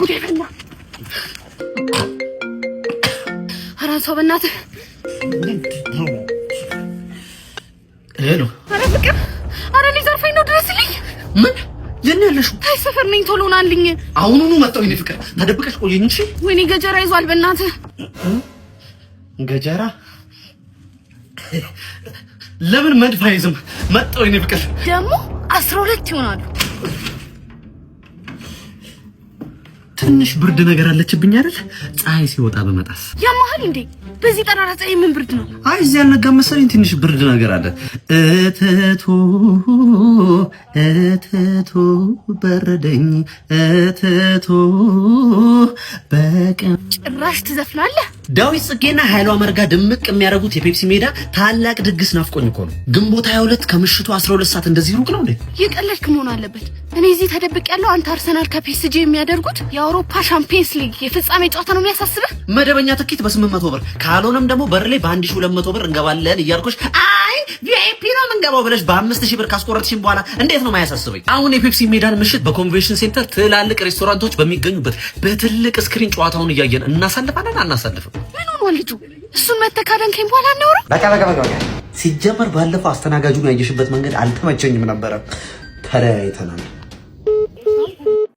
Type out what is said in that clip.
ጉዴ ፈላ። ኧረ አንሳው በእናትህ። Hello። ኧረ ፍቅር፣ ኧረ ሊዘርፈኝ ነው፣ ድረስልኝ። ምን? የት ነው ያለሽው? ታይ ሰፈር ነኝ፣ ቶሎ ናልኝ። አሁኑኑ መጣሁ። የኔ ፍቅር፣ ተደብቀሽ ቆየኝ። እሺ። ወይኔ ገጀራ ይዟል፣ በእናትህ። ገጀራ ለምን መድፍ አይዝም? መጣሁ የኔ ፍቅር። ደግሞ 12 ይሆናሉ። ትንሽ ብርድ ነገር አለችብኝ አይደል? ፀሐይ ሲወጣ በመጣስ? ያማሃል እንዴ? በዚህ ጠራራ ፀሐይ ምን ብርድ ነው? አይ፣ እዚህ ያልነጋ መሰለኝ፣ ትንሽ ብርድ ነገር አለ። እተቶ እተቶ በረደኝ እተቶ በቀን። ጭራሽ ትዘፍናለህ? ዳዊት ጽጌና ኃይሏ መርጋ ድምቅ የሚያደርጉት የፔፕሲ ሜዳ ታላቅ ድግስ ናፍቆኝ እኮ ነው። ግንቦት 22 ከምሽቱ 12 ሰዓት። እንደዚህ ሩቅ ነው እንዴ? የቀለድክ መሆን አለበት። እኔ እዚህ ተደብቅ ያለው አንተ አርሰናል ከፒኤስጂ የሚያደርጉት የአውሮፓ ሻምፒየንስ ሊግ የፍጻሜ ጨዋታ ነው የሚያሳስብህ? መደበኛ ትኬት በ800 ብር፣ ካልሆነም ደግሞ በር ላይ በ1200 ብር እንገባለን እያልኩሽ፣ አይ VIP ነው የምንገባው ብለሽ በ5000 ብር ካስቆረጥሽኝ በኋላ እንዴት ነው የማያሳስበኝ? አሁን የፔፕሲ ሜዳን ምሽት በ convention center ትላልቅ ሬስቶራንቶች በሚገኙበት በትልቅ screen ጨዋታውን እያየን እናሳልፋለን አናሳልፍም? ምን ሆኗል ልጁ? እሱን መተህ ካደንከኝ በኋላ እናውራ። በቃ በቃ በቃ በቃ። ሲጀመር ባለፈው አስተናጋጁን ያየሽበት መንገድ አልተመቸኝም ነበረ። ተለያይተናል።